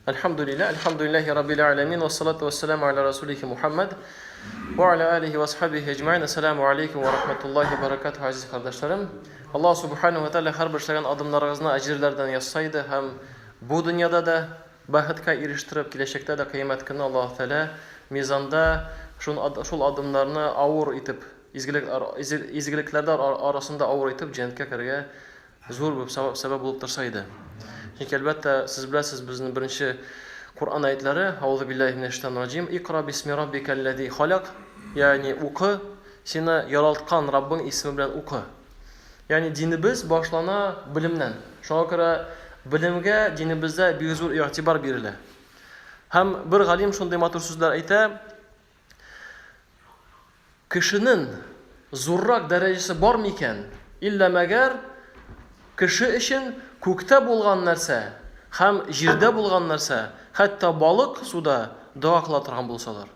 Әлхәмдүлилләһ, әлхәмдүлилләһи раббил аләмин, вассалату вассаламу аля расулихи Мухаммад ва аля алихи ва асхабихи әҗмәин. Ассаламу алейкум ва рахматуллахи ва баракатуһ, азиз кардәшләрем. Аллаһ субханаһу ва тааля һәрбер эшләгән адымнарыгызны әҗерләрдән язса иде һәм бу дөньяда да бәхеткә ирештереп, киләчәктә дә кыямәт көне Аллаһ Тәгалә мизанда шул адымнарны авыр итеп, изгелек изгелекләрдә арасында авыр итеп җәннәткә керергә зур бер сәбәп булып торса иде. Чөнки, әлбәттә, сез беләсез, безнең беренче Коръән аятләре, Аузу биллаһи минәш шайтанир раҗим, Икра бисми раббикәлләзи халяк, ягъни укы, сине яралткан Раббың исеме белән укы. Ягъни динебез башлана белемнән. Шуңа күрә белемгә динебездә бик зур игътибар бирелә. Һәм бер галим шундый матур сүзләр әйтә, Кешенең зуррак дәрәҗәсе бар микән? Иллә мәгәр кеше өчен күктә булган нәрсә һәм җирдә булган нәрсә, хәтта балык суда дога кыла торган булсалар.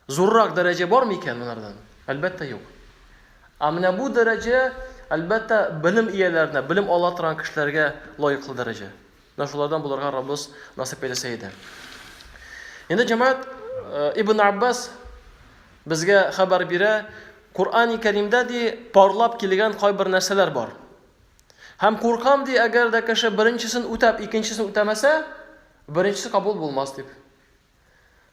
Зуррак дәрәҗә бар микән монардан? Әлбәттә, юк. Ә менә бу дәрәҗә, әлбәттә, белем ияләренә, белем ала торган кешеләргә лаеклы дәрәҗә. Менә шулардан булырга Раббыбыз насыйп әйләсә иде. Инде җәмәгать э, Ибн Аббас безгә хәбәр бирә, Коръәни Кәримдә ди парлап килгән кайбер нәрсәләр бар. Һәм куркам ди, әгәр дә кеше беренчесен үтәп, икенчесен үтәмәсә, беренчесе кабул булмас дип.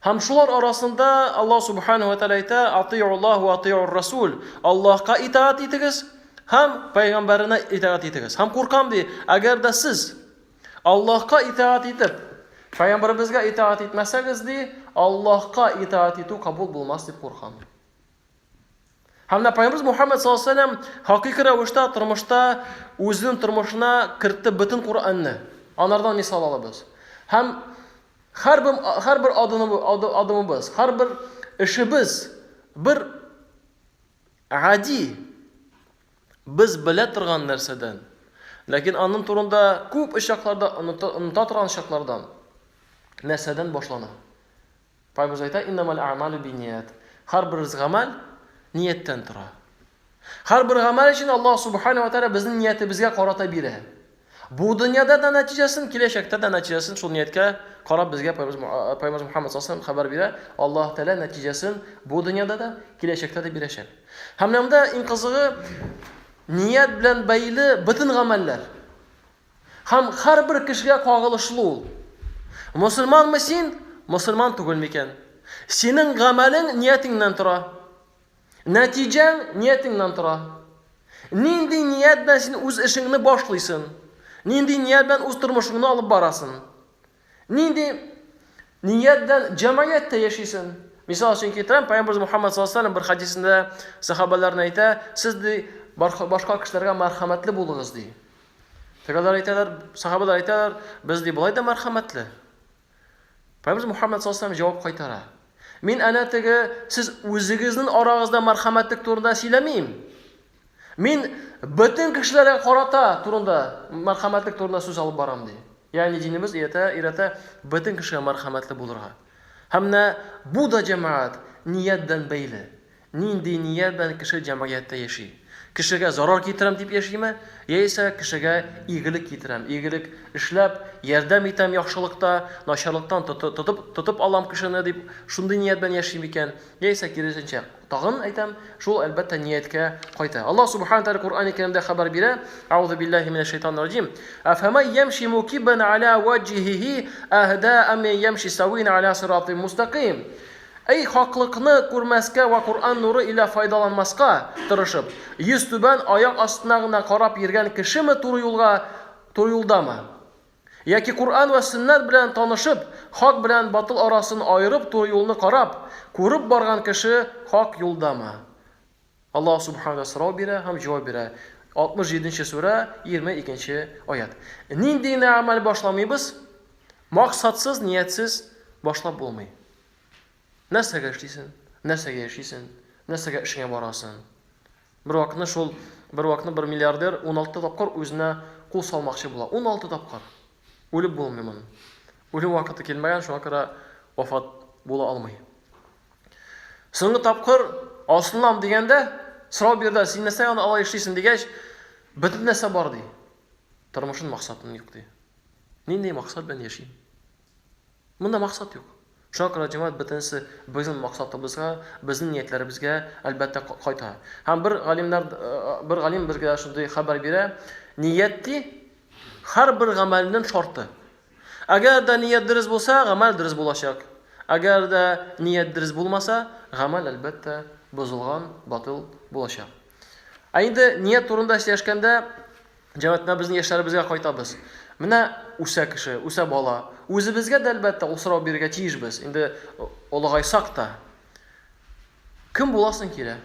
Һәм шулар арасында Аллаһ субханаһу ва тааля әйтә, Атиуллаһ ва атиур расул. Аллаһка итаать итегез һәм пәйгамбәренә итаать итегез. Һәм куркам ди, әгәр дә сез Аллаһка итаать итеп, пәйгамбәребезгә итаать итмәсәгез ди, Аллаһка итаать итү кабул булмас дип куркам. Һәм менә Пәйгамбәребез Мухаммад саллаллаһу алейһи ва сәлләм хакыйкый рәвештә тормышта үзенең тормышына кертте бөтен Коръәнне. Анардан мисал алабыз. Һәм һәрбер һәрбер адымыбыз, һәрбер эшебез бер гади без белә торган нәрсәдән, ләкин аның турында күп очракларда оныта торган чаклардан нәрсәдән башлана. Пәйгамбәребез әйтә, Иннамал а'малу бинният. Һәрбер гамәл нияттән тора. Һәрбер гамәл өчен Аллаһ субхана ва тааля безнең ниятебезгә карата бирә. Бу дөньяда да нәтиҗәсен, киләчәктә дә нәтиҗәсен шул нияткә карап безгә Пәйгамбәребез Мухаммад саллаллаху хәбәр бирә. Аллаһ Тәгалә нәтиҗәсен бу дөньяда да, киләчәктә дә бирәчәк. Һәм монда иң кызыгы ният белән бәйле бөтен гамәлләр. Һәм һәрбер кешегә кагылышлы ул. Мосылманмы син, мосылман түгел микән? Синең гамәлең ниятеңнән тора. Нәтиҗәң ниятеңнән тора. Нинди ният белән син үз эшеңне башлыйсың? Нинди ният белән үз тормышыңны алып барасың? Нинди ният белән җәмәгатьтә яшисең? Мисал өчен китерәм, Пәйгамбәрбез Мухаммад саллаллаху алейһи бер хадисендә сахабаларына әйтә, сез ди башка кешеләргә мәрхәмәтле булыгыз ди. Тегеләр әйтәләр, сахабалар әйтәләр, без ди болай да мәрхәмәтле. Пәйгамбәрбез Мухаммад саллаллаху алейһи җавап кайтара. Мин әнә теге сез үзегезнең арагызда мәрхәмәтлек турында сөйләмим. Мин бөтен кешеләргә карата турында, мәрхәмәтлек турында сүз алып барам, ди. Ягъни динебез өйрәтә, өйрәтә бөтен кешегә мәрхәмәтле булырга. Һәм менә бу да җәмәгать ният белән бәйле. Нинди ният белән кеше җәмгыятьтә яши? Кешегә зарар китерәм дип яшиме, яисә кешегә игелек китерәм, игелек эшләп, ярдәм итәм яхшылыкта, начарлыктан тотып, тотып алам кешене дип, шундый ният белән яши микән? Яисә киресенчә, тагын әйтәм, шул әлбәттә нияткә кайта. Аллаһ субхана тәгалә Коръән Кәримдә хәбәр бирә: Аузу биллаһи минәш шайтанир раҗим. Афамай ямши мукиббан аля ваҗһихи әһда ам ямши савин аля сиратын мустаким. Эй хаклыкны күрмәскә вә Коръән нуры илә файдаланмаска тырышып, йөз түбән аяк астына гына карап йөргән кешеме туры юлга, туры юлдамы? Яки Коръән вә сөннәт белән танышып, хак белән батыл арасын аерып туры юлны карап, күреп барган кеше хак юлдамы? Аллаһ Субхану сорау бирә һәм җавап бирә. 67 нче сүрә, 22 нче аят. Нинди генә гамәл башламыйбыз, максатсыз, ниятсез башлап булмый. Нәрсәгә эшлисең? Нәрсәгә яшисең? Нәрсәгә эшеңә барасың? Бер вакытны шул, бер вакытны бер миллиардер 16 тапкыр үзенә кул салмакчы була. 16 тапкыр. Үлеп булмый моның. Үлем вакыты килмәгән, шуңа күрә вафат була алмый. Соңгы тапкыр асылынам дигәндә, сорау бирде, син нәрсә аны алай эшлисең дигәч, бөтен нәрсә бар ди. Тормышын максатын юк ди. Нинди максат белән яшим? Монда максат юк. Шуңа күрә җәмәгать бөтенесе безнең максатыбызга, безнең ниятләребезгә, әлбәттә, кайта. Һәм бер галимнәр, бер галим безгә шундый хәбәр бирә, ният ди, һәрбер гамәлнең шарты. Әгәр дә ният дөрес булса, гамәл дөрес булачак. Әгәр дә ният дөрес булмаса, гамәл, әлбәттә, бозылган, батыл булачак. Ә инде ният турында сөйләшкәндә, Җәмәгать, менә безнең яшьләребезгә кайтабыз. Менә үсә кеше, үсә бала. Үзебезгә дә, әлбәттә, ул сорау бирергә тиешбез. Инде олыгайсак та. Кем буласың килә?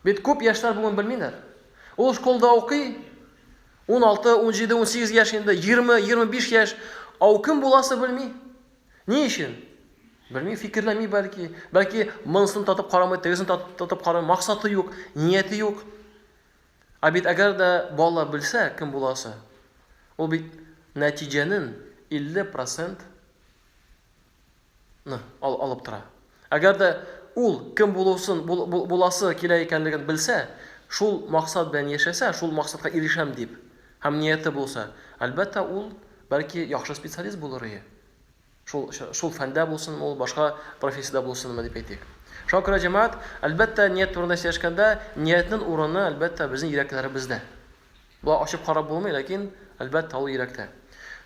Бит күп яшьләр бүген белмиләр. Ул школда укый, 16, 17, 18 яшь инде, 20, 25 яшь. Ә ул кем буласы белми. Ни өчен? Белми, фикерләми бәлки. Бәлки монысын татып карамый, тегесен татып карамый, максаты юк, нияте юк. Ә бит әгәр дә бала белсә, кем буласы, ул бит нәтиҗәнең 50 процент ны ал, алып тора. Әгәр дә ул кем булусын, бул, бул, буласы килә икәнлеген белсә, шул максат белән яшәсә, шул максатка ирешәм дип һәм нияте булса, әлбәттә, ул бәлки яхшы специалист булыр ие. Шул, шул фәндә булсынмы ул, башка профессиядә булсынмы дип әйтик. Шуңа күрә, җәмәгать, әлбәттә, ният турында сөйләшкәндә, ниятнең урыны, әлбәттә, безнең йөрәкләребездә. Болай ачып карап булмый, ләкин, әлбәттә, ул йөрәктә.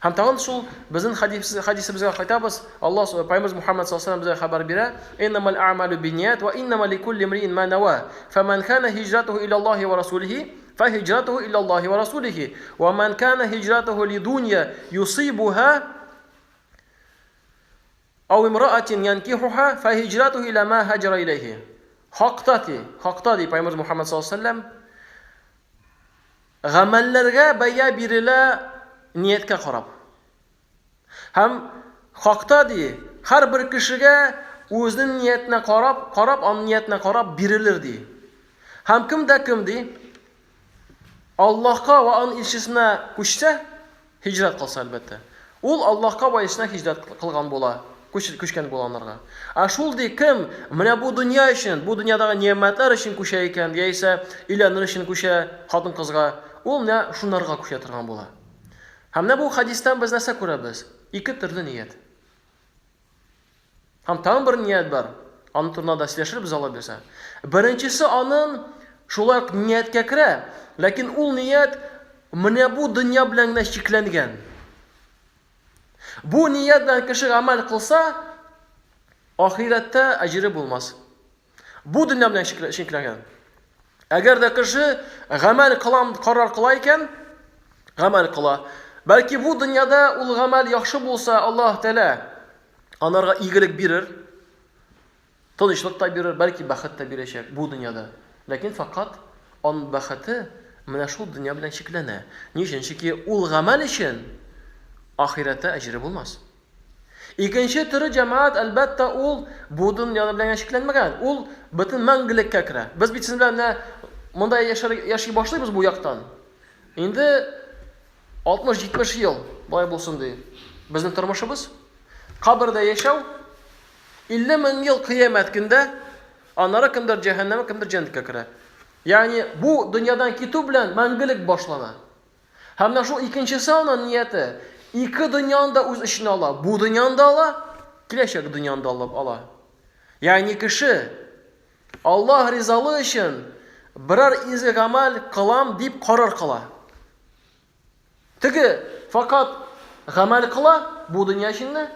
Һәм тагын шул безнең хадис, хадисебезгә кайтабыз. Аллаһ Пәйгамбәребез Мухаммад саллаллаһу алейһи безгә хәбәр бирә: "Иннамал а'малу бинният ва иннама ликулли имриин ма нава. Фаман кана һиҗратуху иля Аллаһи ва расулихи, фахиҗратуху иля Аллаһи ва расулихи. Ва ман кана һиҗратуху лидунья юсибуха Ау имраатин янкихуха фахиҗратуху иля ма хаҗара иләйһи. Хакта ди, хакта ди Пәйгамбәребез Мухаммад саллаллаһу алейһи ва сәлләм, гамәлләргә бәя бирелә нияткә карап. Һәм хакта ди, һәрбер кешегә үзенең ниятенә карап, карап, аның ниятенә карап бирелер ди. Һәм кем дә кем ди, Аллаһка ва аның илчесенә күчсә, һиҗрәт кылса, әлбәттә. Ул Аллаһка ва илчесенә һиҗрәт кылган була, күчкән була анарга. Ә шул ди, кем менә бу дөнья өчен, бу дөньядагы ниәмәтләр өчен күчә икән, яисә өйләнер өчен күчә хатын-кызга, ул менә шунарга күчә торган була. Һәм менә бу хәдистән без нәрсә күрәбез? Ике төрле ният. Һәм тагын бер ният бар. Аның турында да сөйләшербез Алла бирсә. Беренчесе аның шулай ук нияткә керә, ләкин ул ният менә бу дөнья белән генә чикләнгән. Бу ният белән кеше гамәл кылса, ахирәттә әҗере булмас. Бу дөнья белән чикләнгән. Әгәр дә кеше гамәл кылам карар кыла икән, гамәл кыла. Бәлки бу дөньяда ул гамәл яхшы булса, Аллаһ Тәгалә анарга игелек бирер, тынычлык та бирер, бәлки бәхет тә бирәчәк бу дөньяда. Ләкин факат аның бәхете менә шул дөнья белән чикләнә. Ни өчен? Чөнки ул гамәл өчен ахирәттә әҗере булмас. Икенче төре җәмәгать, әлбәттә, ул бу дөньяда белән генә чикләнмәгән. Ул бөтен мәңгелеккә керә. Без бит сезнең белән менә монда яшәр, яши башлыйбыз бу яктан. Инде 60-70 ел болай булсын ди. Безнең тормышыбыз кабердә яшәү 50 мең ел кыямәт көндә, аннары кемдер җәһәннәмгә, кемдер җәннәткә керә. Ягъни бу дөньядан китү белән мәңгелек башлана. Һәм менә шул икенчесе аның нияте, ике дөньяны да үз эченә ала. Бу дөньяны да ала, киләчәк дөньяны да алып ала. Ягъни кеше Аллаһ ризалыгы өчен берәр изге гамәл кылам дип карар кыла. Теге факат гамәл кыла бу дөнья өчен генә.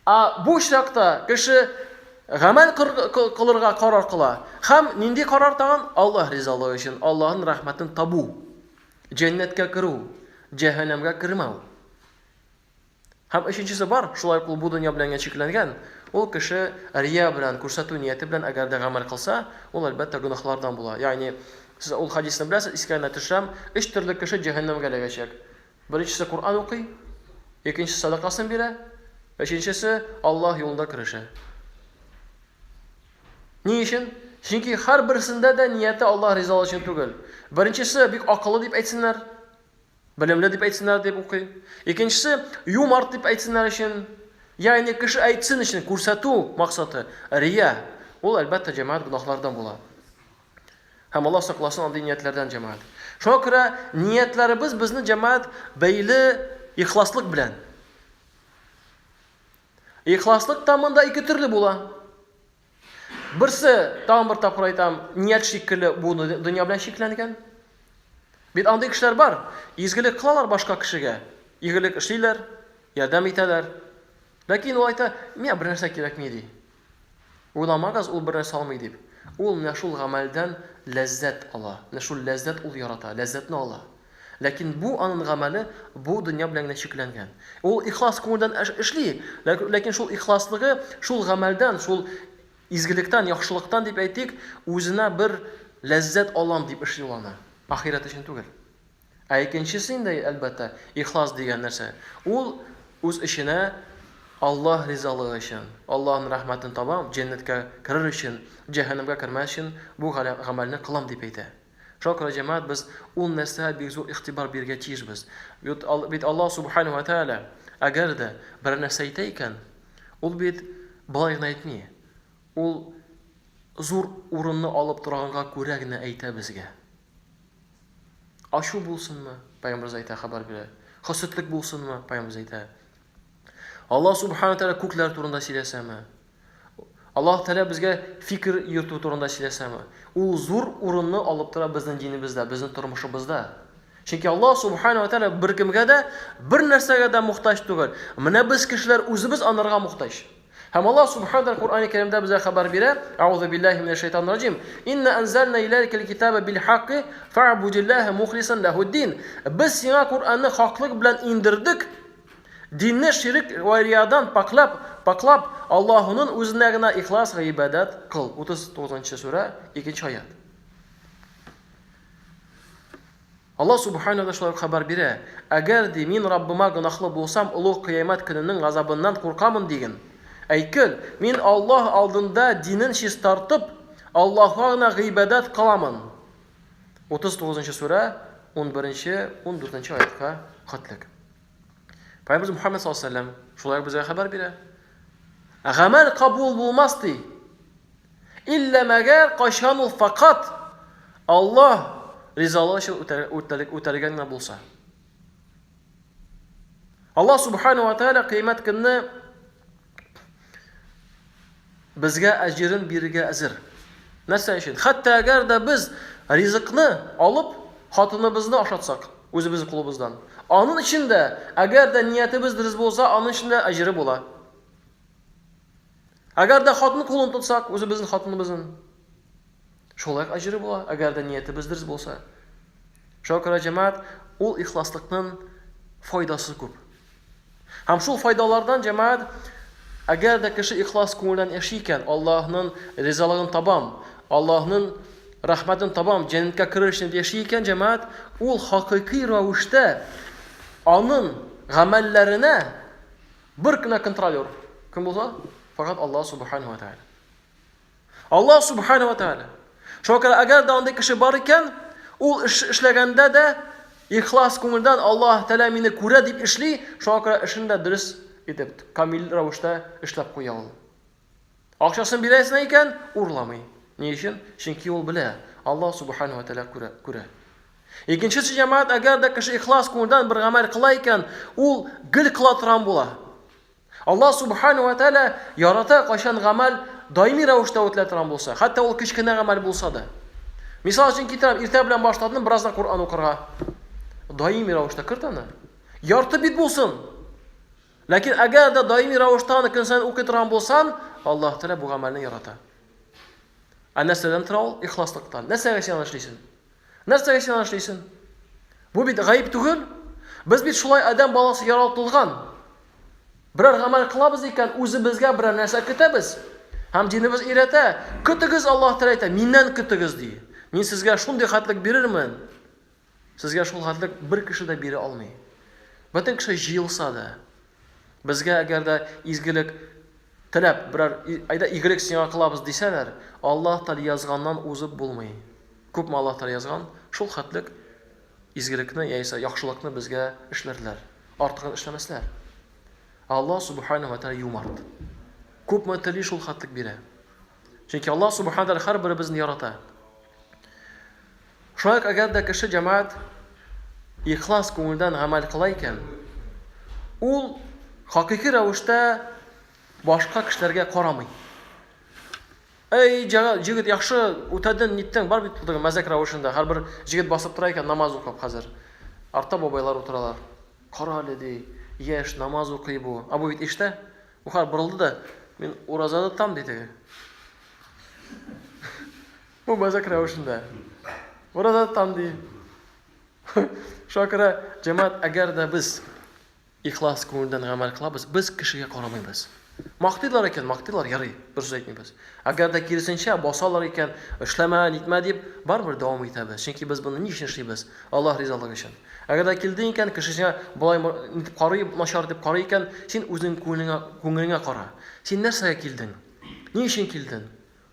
Ә бу очракта кеше гамәл кылырга карар кыла. Һәм нинди карар тагын? Аллаһ ризалыгы өчен, Аллаһның рәхмәтен табу, җәннәткә керү, җәһәннәмгә кермәү. Һәм өченчесе бар, шулай ук ул бу дөнья белән генә чикләнгән. Ул кеше рия белән, күрсәтү нияте белән әгәр дә гамәл кылса, ул әлбәттә гөнаһлардан була. Ягъни сез ул хәдисне беләсез, искә генә төшерәм, өч төрле кеше җәһәннәмгә эләгәчәк. Беренчесе Коръән укый, икенчесе сәдакасын бирә, өченчесе Аллаһ юлында көрәшә. Ни өчен? Чөнки һәрберсендә дә нияте Аллаһ ризалыгы өчен түгел. Беренчесе бик акыллы дип әйтсеннәр, белемле дип әйтсеннәр дип укый. Икенчесе юмарт дип әйтсеннәр өчен, ягъни кеше әйтсен өчен күрсәтү максаты, рия. Ул әлбәттә җәмәгать гөнаһлардан була. Һәм Аллаһ сакласын андый ниятләрдән, җәмәгать. Шуңа күрә ниятләребез безне җәмәгать бәйле ихласлык белән. Ихласлык та монда ике төрле була. Берсе, тагын бер тапкыр әйтәм, ният шикелле бу дөнья белән чикләнгән. Бит андый кешеләр бар, изгелек кылалар башка кешегә, игелек эшлиләр, ярдәм итәләр. Ләкин ул әйтә, миңа бер нәрсә кирәкми ди. Уйламагыз, ул бер нәрсә алмый дип. Ул менә шул гамәлдән ләззәт ала. Менә шул ләззәт ул ярата, ләззәтне ала. Ләкин бу анын гамәле бу дөнья белән генә чикләнгән. Ул ихлас күңелдән эшли, ләкин шул ихласлыгы шул гамәлдән, шул изгелектән, яхшылыктан дип әйтик, үзенә бер ләззәт алам дип эшли ул аны. Ахирәт өчен түгел. Ә икенчесе инде, әлбәттә, ихлас дигән нәрсә. Ул үз эченә Аллаһ ризалыгы өчен, Аллаһның рәхмәтен табам, җәннәткә керер өчен, җәһәннәмгә кермәс өчен бу гамәлне кылам дип әйтә. Шуңа күрә, җәмәгать, без ул нәрсәгә бик зур игътибар бирергә тиешбез. Бит, бит Аллаһ Субхану ва Тааля әгәр дә берәр нәрсә әйтә икән, ул бит болай гына әйтми. Ул зур урынны алып торганга күрә генә әйтә безгә. Ачу булсынмы, Пәйгамбәребез әйтә, хәбәр бирә. Хөсетлек булсынмы, Пәйгамбәребез әйтә. Аллаһ Субхану Тааля күкләр турында сөйләсәме? Аллаһ Тәгалә безгә фикер йөртү турында сөйләсәме? Ул зур урынны алып тора безнең динебездә, безнең тормышыбызда. Чөнки Аллаһ Субхану ва Тәгалә беркемгә дә, бер нәрсәгә дә мохтаҗ түгел. Менә без кешеләр үзебез анарга мохтаҗ. Һәм Аллаһ Субхану ва Тәгалә Коръәни Кәримдә безгә хәбәр бирә: Аузу биллаһи минәш шайтанир раҗим. Инна анзална иләйкәл китаба бил хакки фа'будиллаһа мухлисан лахуддин. Без сиңа Коръәнне хаклык белән индердек. Динне ширек вә риядан пакълап, пакълап, Аллаһунын үзенә генә ихлас гыйбадәт кыл. 39 нчы сүрә, 2 нче аять. Аллаһ Субхану да шулай ук хәбәр бирә. Әгәр ди, мин Раббыма гөнаһлы булсам, олуг кыямәт көненең газабыннан куркамын диген. Әйткел, мин Аллаһ алдында динен чистартып, Аллаһка гына гыйбадәт кыламын. 39 нчы сүрә, 11 нче, 14 нче аятка хәтлек. Пәйгамбәребез Мухаммед саллаллаху алейһи вәсәлләм шулай ук безгә хәбәр бирә. Гамәл кабул булмас ди. Иллә мәгәр кайчан ул факат Аллаһ ризалыгы өчен үтәлгән генә булса. Аллаһ субхану ва тааля кыямәт көнне безгә әҗерен бирергә әзер. Нәрсә өчен? Хәтта әгәр дә без ризыкны алып, хатыныбызны ашатсак, үзебезнең кулыбыздан. Аның өчен дә, әгәр дә ниятебез дөрес булса, аның өчен дә әҗере була. Әгәр дә хатын кулын тотсак, үзебезнең хатыныбызның, шулай ук әҗере була, әгәр дә ниятебез дөрес булса. Шуңа күрә җәмәгать, ул ихласлыкның файдасы күп. Һәм шул файдалардан җәмәгать, әгәр дә кеше ихлас күңелдән яши икән, Аллаһның ризалыгын табам, Аллаһның рәхмәтен табам, җәннәткә керер өчен яши икән, җәмәгать, ул хакыйкый рәвештә аның гамәлләренә бер кенә контролер кем булса, факат Аллаһ субханаһу ва тааля. Аллаһ Субхану ва Тааля. Шуңа күрә әгәр дә андый кеше бар икән, ул эш эшләгәндә дә ихлас күңелдән Аллаһ Тәгалә мине күрә дип эшли, шуңа күрә эшен дә дөрес итеп, камил рәвештә эшләп куя ул. Акчасын бирәсең икән, урламый. Ни өчен? Чөнки ул белә, Аллаһ Субхану ва Тәгалә күрә, күрә. Икенчесе җәмәгать, әгәр дә кеше ихлас күңелдән бер гамәл кыла икән, ул гел кыла торган була. Аллаһ Субхану ва Тәгалә ярата, кайчан гамәл даими рәвештә үтелә торган булса, хәтта ул кечкенә гамәл булса да. Мисал өчен китерәм, иртә белән башладым бераздан Коръән укырга. Даими рәвештә керт аны. Ярты бит булсын. Ләкин әгәр дә даими рәвештә аны көн саен укый торган булсаң, Аллаһ Тәгалә бу гамәлне ярата. Ә нәрсәдән тора ул? Ихласлыктан. Нәрсәгә син аны эшлисең? Нәрсәгә син аны эшлисең? Бу бит гаеп түгел. Без бит шулай адәм баласы яралтылган. Берәр гамәл кылабыз икән, үзебезгә берәр нәрсә көтәбез. Һәм динебез өйрәтә, көтегез Аллаһ Тәгалә әйтә, миннән көтегез ди. Мин сезгә шундый хәтлек бирермен. Сезгә шул хәтлек бер кеше дә бирә алмый. Бөтен кеше җыелса да, безгә әгәр дә изгелек теләп, берәр әйдә игелек сиңа кылабыз дисәләр, Аллаһ Тәгалә язганнан узып булмый. Күпме Аллаһ Тәгалә язган, шул хәтлек изгелекне яисә яхшылыкны безгә эшләрләр. Артыгын эшләмәсләр. Аллаһ Субхану ва Тәгалә юмарт. Күпме тели, шул хәтлек бирә. Чөнки Аллаһ Субхану ва Тәгалә һәрберебезне ярата. Шулай ук әгәр дә кеше җәмәгать ихлас күңелдән гамәл кыла икән, ул хакыйкый рәвештә Башка кешеләргә карамый. Әй, җегет, яхшы үтәдең, ниттең, бар бит теге мәзәк рәвешендә. Һәрбер җегет басып тора икән, намаз укып хәзер. Артта бабайлар утыралар. Кара әле, ди, яшь, намаз укый бу. Ә бу бит эштә. Бу хәл борылды да, мин ураза тотам, ди теге. Бу мәзәк рәвешендә. Ураза тотам, ди. Шуңа күрә, җәмәгать, әгәр дә без Ихлас күңелдән гамәл кылабыз, без кешегә карамыйбыз. Мактыйлар икән, мактыйлар, ярый, бер сүз әйтмибез. Әгәр дә киресенчә, басалар икән, эшләмә, нитмә дип, барыбер дәвам итәбез. Чөнки без моны ни өчен эшлибез? Аллаһ ризалыгы өчен. Әгәр дә килдең икән, кеше сиңа болай нитеп карый, начар дип карый икән, син үзең күңелеңә, күңелеңә кара. Син нәрсәгә килдең? Ни өчен килдең?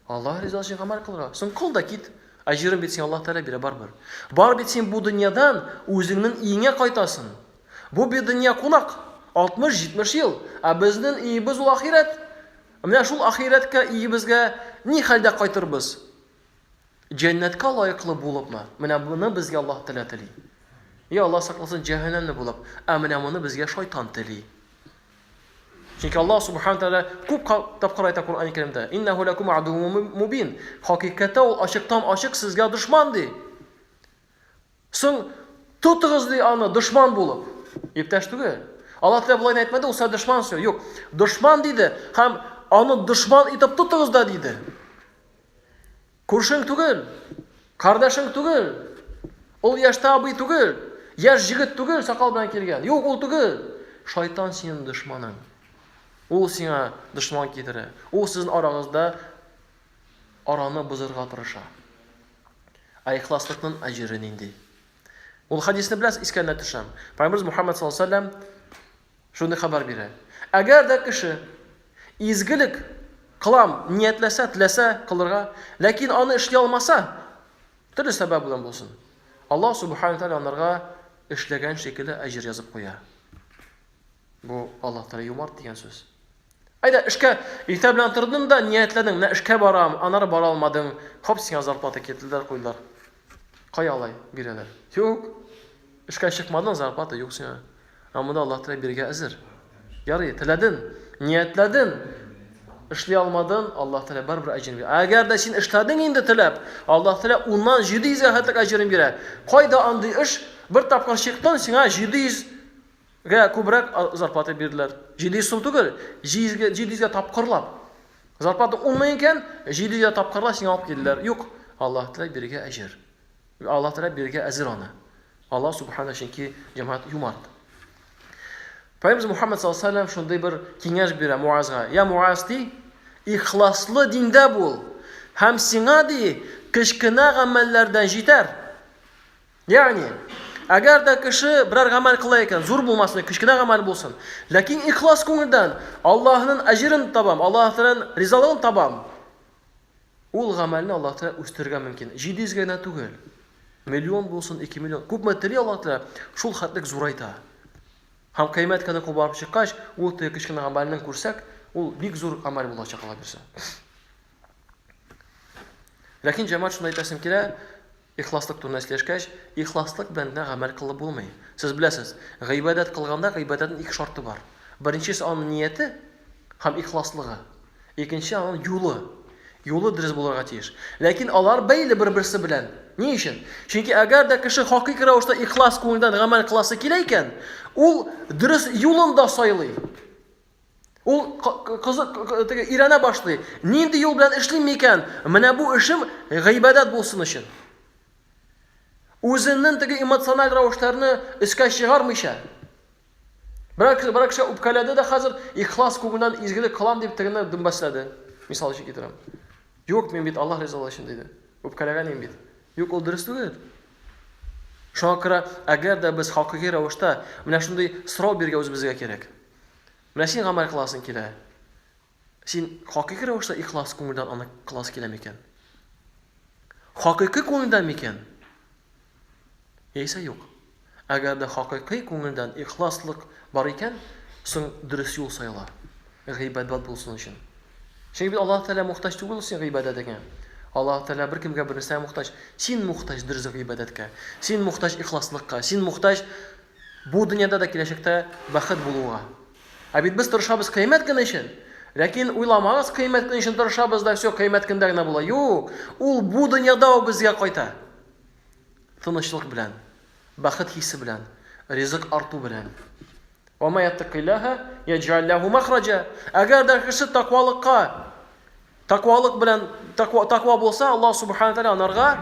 Аллаһ ризалыгы өчен гамәл кылырга. Соң кыл да кит. Әҗерен бит сиңа Аллаһ Тәгалә бирә барыбер. Бар бит син бу дөньядан үзеңнең өеңә кайтасың. Бу бит дөнья кунак. 60-70 ел. Ә безнең өебез ул ахирәт. Менә шул ахирәткә өебезгә ни хәлдә кайтырбыз? Җәннәткә лаеклы булыпмы? Менә моны безгә Аллаһ Тәгалә тели. Я Аллаһ сакласын җәһәннәмне булып. Ә менә моны безгә шайтан тели. Чөнки Аллаһ субхана тәгалә күп тапкыр әйтә Коръән Кәримдә, "Иннәһу лакум адуввун мубин". Хакыйкатьтә ул ачыктан-ачык сезгә дошман ди. Соң тотыгыз ди аны дошман булып. Иптәш түгел. Аллаһ Тәгалә болай әйтмәде, ул сезгә дошман все. Юк. Дошман диде һәм аны дошман итеп тотыгыз да диде. Күршең түгел, кардәшең түгел, ул яшьтә абый түгел, яшь җегет түгел, сакал белән килгән. Юк, ул түгел. Шайтан синең дошманың. Ул сиңа дошман китерә. Ул сезнең арагызда араны бозырга тырыша. Ә ихласлыкның әҗере нинди? Ул хадисне беләсез, искә төшәм. Пәйгамбәрбез Мухаммад саллаллаһу алейһи ва сәлләм Шундый хәбәр бирә. Әгәр дә кеше изгелек кылам ниятләсә, теләсә кылырга, ләкин аны эшли алмаса, төрле сәбәп белән булсын, Аллаһ субхана тәгалә анарга эшләгән шикелле әҗер язып куя. Бу Аллаһ Тәгалә юмарт дигән сүз. Әйдә, эшкә иртә белән тордың да ниятләдең, менә эшкә барам, анары бара алмадың, хоп, сиңа зарплата китерделәр, куйдылар. Кая алай бирәләр? Юк. Эшкә чыкмадың, зарплата юк сиңа. Ә монда Аллаһ Тәгалә бирергә әзер. Ярый, теләдең, ниятләдең, эшли алмадың, Аллаһ Тәгалә барыбер әҗерен бирә. Әгәр дә син эшләдең инде теләп, Аллаһ Тәгалә уннан 700 гә хәтлек әҗерен бирә. Кайда андый эш? Бер тапкыр чыктың, сиңа 700 гә күбрәк зарплата бирделәр. 700 сум түгел, 700 гә тапкырлап. Зарплата 10 мең икән, 700 гә тапкырлап сиңа алып килделәр. Юк, Аллаһ Тәгалә бирергә әҗер. Аллаһ Тәгалә бирергә әзер аны. Аллаһ Субхана чөнки җәмәгать юмарт. Пәйгамбәрбез Мухаммад саллаллаху алейһи ва шундый бер киңәш бирә Муазга. Я Муаз ди, ихласлы диндә бул. Һәм сиңа ди, кечкенә гамәлләрдән җитәр. Ягъни, әгәр дә кеше берәр гамәл кыла икән, зур булмасын, кечкенә гамәл булсын, ләкин ихлас күңелдән Аллаһның әҗерен табам, Аллаһ Тәгаләнең ризалыгын табам, Ул гамәлне Аллаһ Тәгалә үстерергә мөмкин. 700 генә түгел. Миллион булсын, 2 миллион. Күпме тели Аллаһ Тәгалә, шул хәтлек зурайта. Һәм кыямәт көне кубарып чыккач, ул теге кечкенә гамәлнең күрсәк, ул бик зур гамәл булачак Алла бирсә. Ләкин җәмәгать шуны әйтәсем килә, ихласлык турында сөйләшкәч, ихласлык белән генә гамәл кылып булмый. Сез беләсез, гыйбадәт кылганда гыйбадәтнең ике шарты бар. Беренчесе аның нияте һәм ихласлыгы. Икенче аның юлы. Юлы дөрес булырга тиеш. Ләкин алар бәйле бер-берсе белән. Ни өчен? Чөнки әгәр дә кеше хакыйкый рәвештә ихлас күңелдән гамәл кыласы килә икән, ул дөрес юлын да сайлый. Ул кызы теге өйрәнә башлый. Нинди юл белән эшлим микән? Менә бу эшем гыйбадәт булсын өчен. Үзенең теге эмоциональ рәвешләрне өскә чыгармыйча, Берәр кеше, берәр кеше үпкәләде дә хәзер ихлас күңелдән изгелек кылам дип тегене дөмбәсләде. Мисал өчен китерәм. Юк, мин бит Аллаһ ризалыгы өчен диде. Үпкәләгән идем бит. Юк, ул дөрес түгел. Шуңа күрә, әгәр дә без хакыйкый рәвештә менә шундый сорау бирергә үзебезгә кирәк. Менә син гамәл кыласың килә. Син хакыйкый рәвештә ихлас күңелдән аны кыласы килә микән? Хакыйкый күңелдән микән? Яисә юк. Әгәр дә хакыйкый күңелдән ихласлык бар икән, соң дөрес юл сайла. Гыйбадәт булсын өчен. Чөнки бит Аллаһ Тәгалә мохтаҗ түгел син гыйбадәтеңә. Аллаһ Тәгалә беркемгә бер нәрсәгә мохтаҗ. Син мохтаҗ дөрес гыйбадәткә. Син мохтаҗ ихласлыкка. Син мохтаҗ бу дөньяда да киләчәктә бәхет булуга. Ә бит без тырышабыз кыямәт көне өчен. Ләкин уйламагыз, кыямәт көне өчен тырышабыз да, все, кыямәт көндә генә була. Юк, ул бу дөньяда ук безгә кайта. Тынычлык белән, бәхет хисе белән, ризык арту белән. Ва ма яттакиллаһа яҗәл ләһу махраҗа. Әгәр дә кеше таквалыкка, таквалык белән таква, таква булса, Аллаһ субхана тәгалә анарга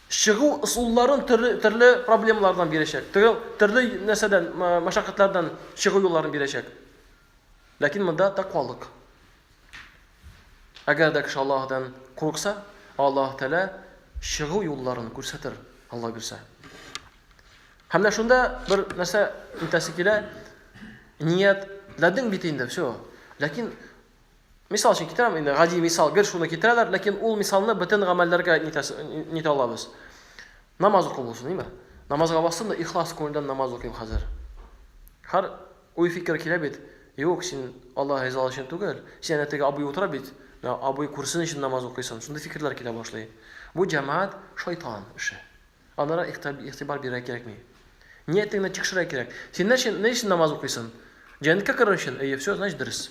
чыгу ысулларын төрле, төрле проблемалардан бирәчәк. Төрле, төрле нәрсәдән, мәшәкатьләрдән чыгу юлларын бирәчәк. Ләкин монда таквалык. Әгәр дә кеше Аллаһдан курыкса, Аллаһ Тәгалә чыгу юлларын күрсәтер, Алла бирсә. Һәм менә шунда бер нәрсә әйтәсе килә, ниятләдең бит инде, все. Ләкин мисал өчен китерәм, инде гади мисал, гел шуны китерәләр, ләкин ул мисалны бөтен гамәлләргә нитә алабыз. Намаз уку булсын, димме? Намазга бастым да ихлас күңелдән намаз укыйм хәзер. Һәр уй-фикер килә бит. Юк, син Аллаһ ризалыгы өчен түгел, син әнә теге абый утыра бит, менә абый күрсен өчен намаз укыйсың. Шундый фикерләр килә башлый. Бу җәмәгать шайтан эше. Анара игътибар бирергә кирәкми. Ниятеңне тикшерергә кирәк. Син нәрсә, ни өчен намаз укыйсың? Җәннәткә керер өчен. Әйе, все, значит, дөрес.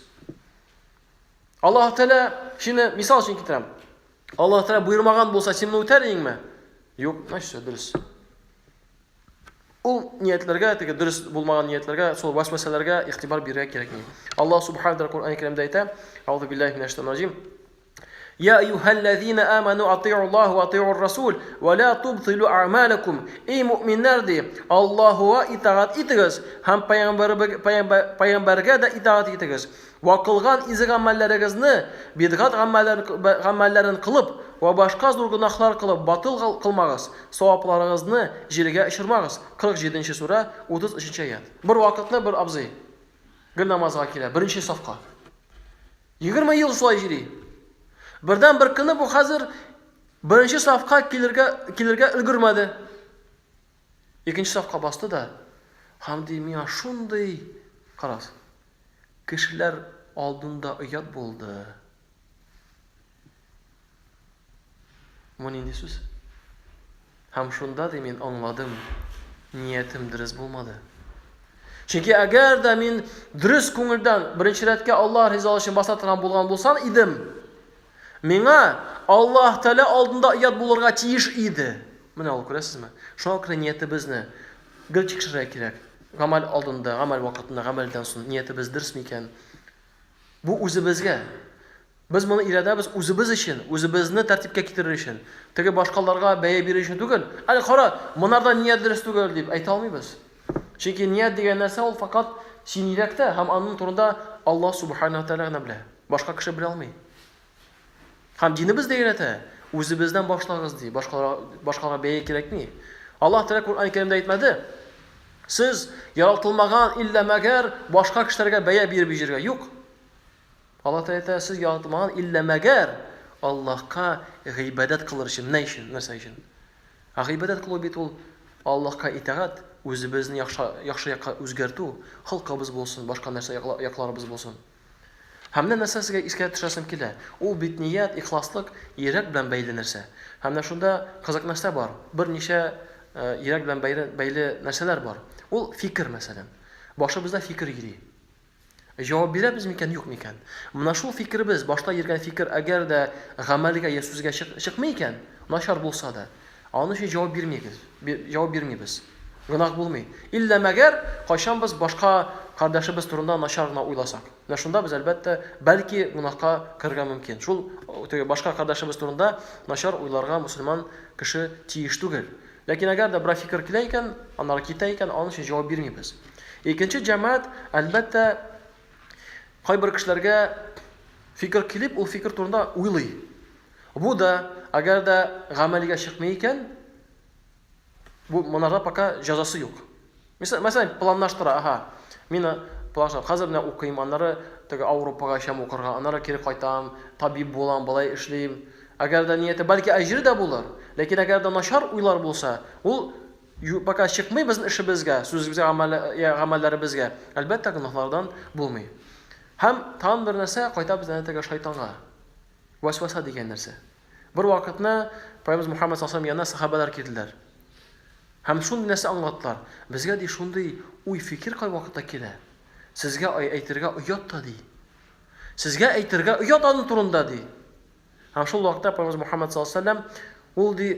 Аллаһ Тәгалә сине мисал өчен китерәм. Аллаһ Тәгалә боермаган булса, син моны үтәр идеңме? Юк, значит, все, дөрес. Ул ниятләргә, теге дөрес булмаган ниятләргә, сол вәсвәсәләргә игътибар бирергә кирәкми. Аллаһ субхана тәгалә Коръән Кәримдә әйтә: "Аузу биллаһи минәш шайтанир раҗим. Я әйюһәлләзина аману атиуллаһ ва атиур расул ва ла тубтилу а'малакум. Эй мөэминнәр ди, Аллаһуга итагать итегез һәм пәйгамбәргә дә итагать итегез. Ва кылган изге гамәлләрегезне бидгать гамәлләрен кылып ва башка зур гөнаһлар кылып батыл кылмагыз, савапларыгызны җилгә очырмагыз. 47 нче сүрә, 33 нче аять. Бер вакытны бер абзый гел намазга килә, беренче сафка. 20 ел шулай йөри. Бердән бер көне бу хәзер беренче сафка килергә килергә өлгермәде. Икенче сафка басты да, һәм ди миңа шундый карас. Кешеләр алдында оят булды. Бу нинди сүз? Һәм шунда ди мин аңладым, ниятем дөрес булмады. Чөнки әгәр дә мин дөрес күңелдән беренче рәткә Аллаһ ризалыгы өчен баса торган булган булсам идем, миңа Аллаһ Тәгалә алдында оят булырга тиеш иде. Менә ул күрәсезме? Шуңа күрә ниятебезне гел тикшерергә кирәк. Гамәл алдында, гамәл вакытында, гамәлдән соң ниятебез дөрес микән? Бу үзебезгә. Без моны өйрәнәбез үзебез өчен, үзебезне тәртипкә китерер өчен. Теге башкаларга бәя бирер өчен түгел. Әле кара, монарда ният дөрес түгел дип әйтә алмыйбыз. Чөнки ният дигән нәрсә ул факат син йөрәктә һәм аның турында Аллаһ субхана тәгалә генә белә. Башка кеше белә алмый. Һәм динебез дә өйрәтә, үзебездән башлагыз ди, башкаларга башкаларга бәя кирәкми. Аллаһ Тәгалә Коръән Кәримдә әйтмәде. Сез яратылмаган иллә мәгәр башка кешеләргә бәя биреп йөрергә. Юк. Аллаһ Тәгалә әйтә, сез яратылмаган иллә мәгәр Аллаһка гыйбадәт кылыр өчен. Менә өчен, нәрсә өчен? Ә гыйбадәт кылу бит ул Аллаһка итагать, үзебезне яхшы яхшы якка үзгәртү, холкыбыз булсын, башка нәрсә якларыбыз булсын. Һәм менә нәрсә сезгә искә төшәсем килә. Ул бит ният, ихласлык, йөрәк белән бәйле нәрсә. Һәм менә шунда кызык нәрсә бар. Берничә йөрәк белән бәйле, бәйле нәрсәләр бар. Ул фикер, мәсәлән. Башыбызда фикер йөри. Җавап бирәбез микән, юк микән? Менә шул фикеребез, башта йөргән фикер, әгәр дә гамәлгә я сүзгә чыкмый икән, начар булса да, аның өчен җавап бирмибез, җавап бирмибез. Гөнаһ булмый. Иллә мәгәр, кайчан без башка кардәшебез турында начар гына уйласак. Менә шунда без, әлбәттә, бәлки гөнаһка керергә мөмкин. Шул теге башка кардәшебез турында начар уйларга мөселман кеше тиеш түгел. Ләкин әгәр дә берәр фикер килә икән, аннары китә икән, аның өчен җавап бирмибез. Икенче җәмәгать, әлбәттә, кайбер кешеләргә фикер килеп, ул фикер турында уйлый. Бу да, әгәр дә гамәлгә чыкмый икән, бу монарда пока җәзасы юк. Мәсәлән, планлаштыра, аһа, мин планлаштыра, хәзер менә укыйм, аннары теге Ауропага очам укырга, аннары кире кайтам, табиб булам, болай эшлим. Әгәр дә нияте, бәлки әҗере дә булыр, ләкин әгәр дә начар уйлар булса, ул пока чыкмый безнең эшебезгә, сүзебезгә, гамәлләребезгә, әлбәттә, гөнаһлардан булмый. Һәм тагын бер нәрсә, кайтабыз әнә теге шайтанга. Вәсвәсә дигән нәрсә. Бер вакытны Пәйгамбәребез Мухаммад саллаллаху алейһи янына сахабәләр килделәр. Һәм шундый нәрсә аңлаттылар. Безгә ди шундый уй-фикер кайвакытта килә. Сезгә әйтергә оят та ди. Сезгә әйтергә оят аның турында, ди. Һәм шул вакытта Пәйгамбәребез Мухаммад саллаллаһу алейһи ва сәлләм ул ди,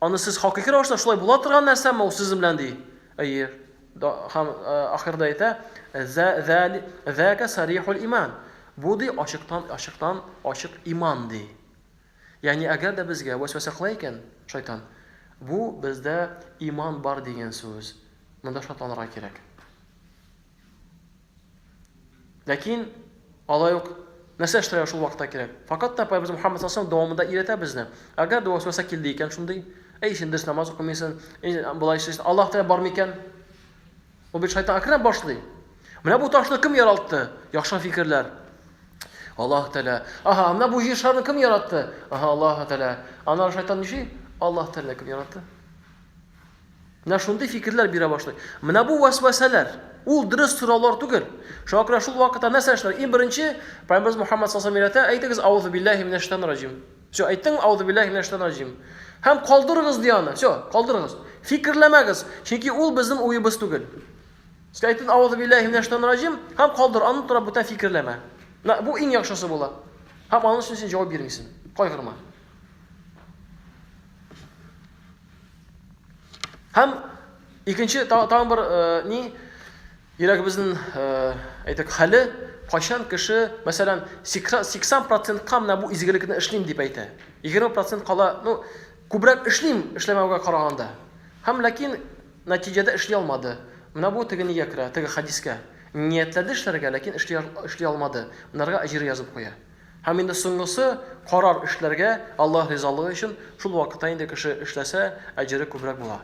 аны сез хакыйкый рәвештә шулай була торган нәрсәме ул сезнең белән ди. Әйе. Һәм ахырда әйтә, "Зәка сарихул иман". Бу ди ачыктан ачыктан ачык иман ди. Ягъни әгәр дә безгә вәсвәсә кыла икән шайтан, бу бездә иман бар дигән сүз. Монда шатланырга кирәк. Ләкин алай ук нәрсә эшләргә шул вакытта кирәк? Факат та Пәйгамбәребез Мухаммад саллаллаху дәвамында өйрәтә безне. Әгәр дә вәсвәсә килде икән шундый, әй син дөрес намаз укымыйсың, болай эшлисең, Аллаһ Тәгалә бар микән? Ул бит шайтан әкренләп башлый. Менә бу ташны кем яралтты? Яхшы фикерләр. Аллаһ Тәгалә. Ага, менә бу җир шарын кем яратты? Ага, Аллаһ Тәгалә. Аннары шайтан нишли? Аллаһ Тәгалә кем яратты? Менә шундый фикерләр бирә башлый. Менә бу вәсвәсәләр, ул дөрес сораулар түгел. Шуңа күрә шул вакытта нәрсә эшләр? Иң беренче, Пәйгамбәребез Мухаммад саллаллаху алейһи ва өйрәтә, әйтегез аузу биллаһи минәш шайтанир раҗим. Все, әйттең аузу биллаһи минәш шайтанир раҗим. Һәм калдырыгыз ди аны. Все, калдырыгыз. Фикерләмәгез, чөнки ул безнең уебыз түгел. Сез әйттең аузу биллаһи минәш шайтанир раҗим һәм калдыр, аны тора бүтән фикерләмә. Менә бу иң яхшысы була. Һәм аның өчен син җавап бирмисең. Кайгырма. Һәм икенче тагын бер э, ни йөрәгебезнең э, әйтик хәле, кайчан кеше, мәсәлән, 80%-ка менә бу изгелекне эшлим дип әйтә. 20% кала, ну, күбрәк эшлим эшләмәүгә караганда. Һәм ләкин нәтиҗәдә эшли алмады. Менә бу теге нигә керә, теге хәдискә. Ниятләде эшләргә, ләкин эшли, эшли алмады. Монарга әҗер язып куя. Һәм инде соңгысы, карар эшләргә, Аллаһ ризалыгы өчен, шул вакытта инде кеше эшләсә, әҗере күбрәк була.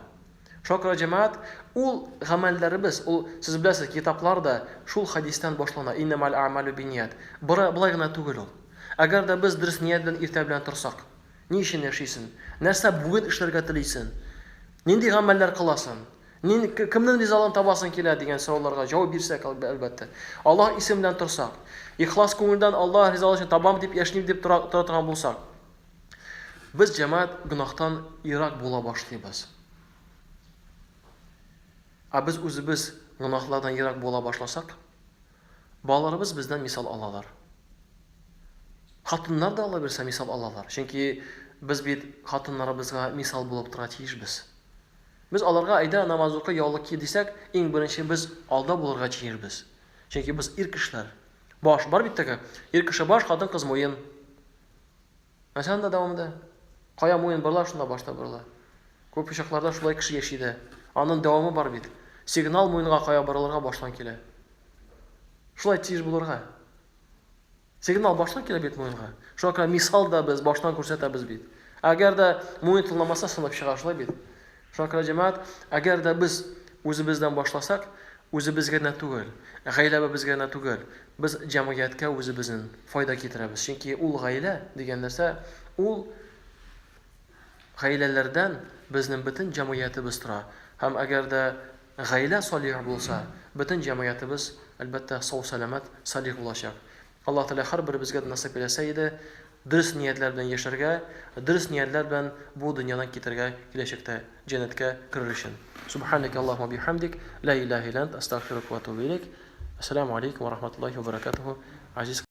Шуңа күрә, җәмәгать, ул гамәлләребез, ул, сез беләсез, китаплар да шул хәдистән башлана, Иннәмәл әгъмалү бинният. Болай гына түгел ул. Әгәр дә без дөрес ният белән иртә белән торсак, ни өчен яшисен? Нәрсә бүген эшләргә телисен? Нинди гамәлләр кыласың? Нин, кемнең ризалыгын табасың килә дигән сорауларга җавап бирсәк, әлбәттә. Аллаһ исеме белән торсак, ихлас күңелдән Аллаһ ризалыгы өчен табам дип яшим дип тора, тора торган булсак, без җәмәгать гөнаһтан ерак була башлыйбыз. Ә без үзебез гөнаһлардан ерак була башласак, балаларыбыз бездән мисал алалар. Хатыннар да ала бирсә мисал алалар. Чөнки без бит хатыннарыбызга мисал булып торырга тиешбез. Без аларга, әйдә, намаз укы, яулык ки дисәк, иң беренче без алда булырга тиешбез. Чөнки без ир кешеләр. Баш бар бит теге. Ир кеше баш, хатын-кыз муен. Нәрсә анда дәвамында? Кая муен борыла, шунда баш та борыла. Күп очракларда шулай кеше яши дә. Аның дәвамы бар бит. Сигнал муенга кая борылырга баштан килә. Шулай тиеш булырга. Сигнал баштан килә бит муенга. Шуңа күрә мисал да без баштан күрсәтәбез бит. Әгәр дә муен тыңламаса, сынып чыга шулай бит. Шуңа күрә җәмәгать, әгәр дә без үзебездән башласак, үзебезгә генә түгел, гаиләбезгә генә түгел, без җәмгыятькә үзебезнең файда китерәбез. Чөнки ул гаилә дигән нәрсә, ул гаиләләрдән безнең бөтен җәмгыятебез тора. Һәм әгәр дә Гаилә салих булса, бөтен җәмгыятебез, әлбәттә, сау-сәламәт, салих булачак. Аллаһ Тәгалә һәрберебезгә дә насыйп әйләсә иде, дөрес ниятләр белән яшәргә, дөрес ниятләр белән бу дөньядан китәргә, киләчәктә җәннәткә керер өчен. Субханәкә Аллаһумма бихамдик, ла илаһә илля ант, астагфирука ва атубу иләйк. Әссәламү алейкум ва рахматуллаһи ва баракатуху, газиз.